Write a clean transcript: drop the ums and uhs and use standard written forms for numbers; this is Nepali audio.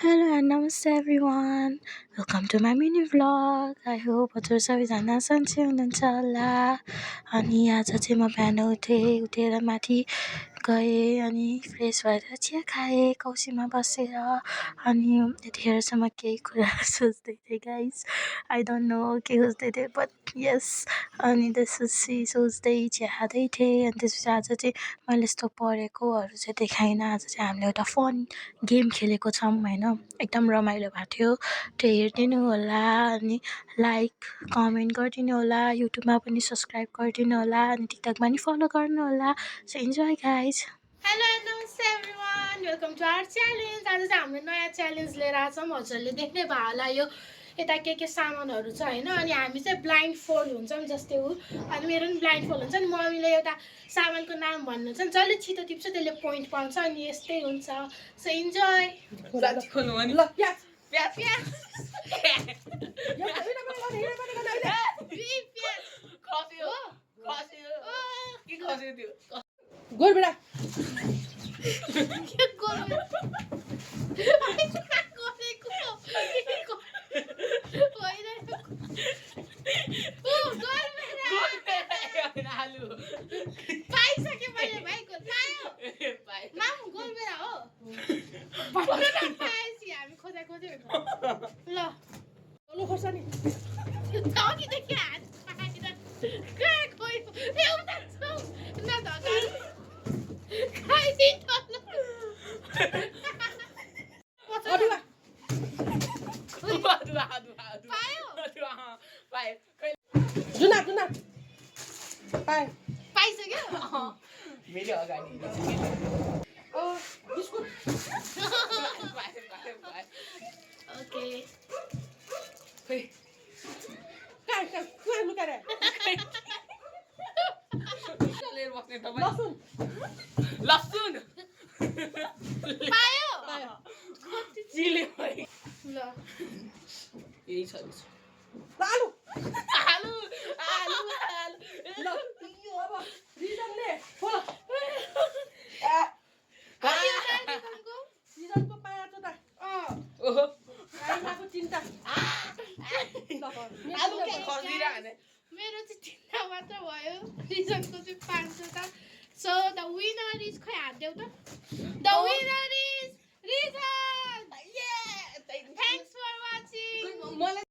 Hello and namaste everyone. Welcome to my mini vlog. I hope हजुर सबैजना सन्चै हुनुहुन्छ होला। अनि आज चाहिँ म बिहान उठेर माथि गएँ अनि फ्रेस भएर चिया खाएँ कौसीमा बसेर। अनि यतिखेरसम्म केही कुरा सोच्दै थिएँ गाइस। आई डोन्ट नो के सोच्दै थिएँ बट यस। अनि त्यसपछि सोच्दै चिया खाँदै थिएँ। अनि त्यसपछि आज चाहिँ मैले यस्तो पढेकोहरू चाहिँ देखाइनँ। आज चाहिँ हामीले एउटा फन गेम खेलेको छौँ होइन। एकदम रमाइलो भएको थियो। त्यो हेरिदिनु होला अनि लाइक कमेन्ट गरिदिनु होला। युट्युबमा पनि सब्सक्राइब गरिदिनु होला अनि टिकटकमा पनि फलो गर्नु होला। So enjoy guys. हेलो नमस्ते everyone, welcome to our challenge. आज चाहिँ हाम्रो नयाँ च्यालेन्ज लिएर आछौँ। हजुरले देख्नै भयो होला यो यता के सामानहरू छ होइन। अनि हामी चाहिँ ब्लाइन्ड फोल्ड हुन्छौँ जस्तै हो। अनि मेरो पनि ब्लाइन्ड फोल्ड हुन्छ नि। मम्मीले एउटा सामानको नाम भन्नुहुन्छ नि, जसले छिटो टिप्छ त्यसले पोइन्ट पाउँछ। अनि यस्तै हुन्छ। So enjoy. गोल बेटा के गर्नु पाइसक्यो मैले भाइको पायो माम गोलबेरा हो पाएपछि हामी खोजा खोज्दै हुन्छ ल चलो खोर्सानी टकीदेखि हात पाएर कहाँ गयो एउटा छौ न धका खाइदिन अदुवा पायो जुना पाए पाइसक्यो मेरो अगाडि बिस्कुट ओके कहाँ लुकाएर बस्ने तपाईँ लसुन लसुन पायो चिले ल यही छ आलु आलु आलु आलु ल अब रिजनले खोल रिजनको पाँच त ओहो आइमाको चिन्ता आलु के खसिरा हाने मेरो चाहिँ चिन्ता मात्र भयो रिजनको चाहिँ 500 सो द विनर इज खै हात देऊ त the winner is Rijan thanks for watching मलाई